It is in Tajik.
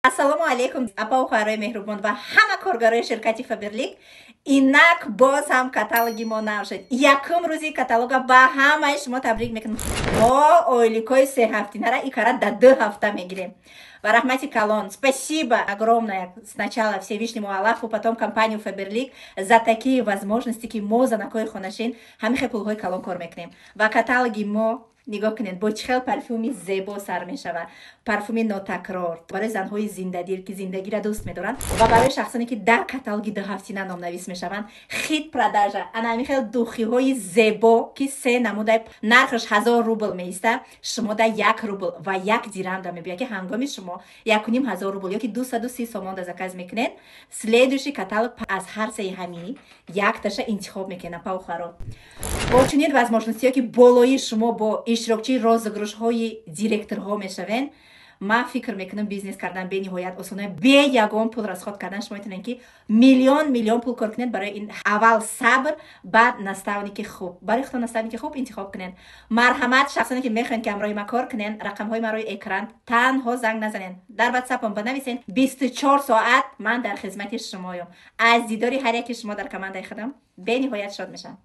Ассалому алайкум, апаву хоҳарои меҳрубон ва ҳама коргарои ширкати Фаберлик. Инак, боз ҳам каталоги мо нав шуд. Якум рӯзи каталога ба ҳамаи шумо табрик мекунам. Мо ойликҳои сеҳафтинара икара да 2 ҳафта мегирем. Ва раҳмати калон, спасибо огромное сначала Всевышнему Аллаху, потом компанию Фаберлик за такие возможности, ки мо, занакҳои хонашин, ҳамин хел пулҳои калон кор мекунем. Ва каталоги мо, нигоҳ кунед, бо чӣ хел парфюми зебо сар мешавад. Парфюми нотакрор барои занҳои зиндадил, ки зиндагиро дӯст медоранд, ва барои шахсоне, ки дар каталоги дуҳафтина номнавис мешаванд, хит продажа ана ҳамин хел духиҳои зебо, ки се намудаи, нархаш 1000 рубл меиста, шумо да 1 рубл ва 1 дирам да мебиёд, ки ҳангоми шумо 1500 рубл ёки 230 сомон да заказ мекунед, следующий каталог аз ҳар сеи ҳамини якташа интихоб мекунед. Апаву хоҳаро, бо чунин возможностиҳо, ки болои шумо бо иштирокчии розыгрышҳои директорҳо мешавен, ман фикр мекунам, бизнес кардан бениҳоят осона. Бе ягон пул расход кардан шумо метавонед, ки миллион миллион пул кор кунед. Барои ин аввал сабр, баъд наставники хуб. Барои худтон наставники хуб интихоб кунед. Марҳамат, шахсоне, ки мехоҳед, ки ҳамроҳи ма кор кунед, рақамҳои ма рӯи экран, танҳо занг назанед, дар ватсапам банависед. 24 соат ман дар хизмати шумоём. Аз дидори ҳар яки шумо дар командаи худам бениҳоят шод мешавам.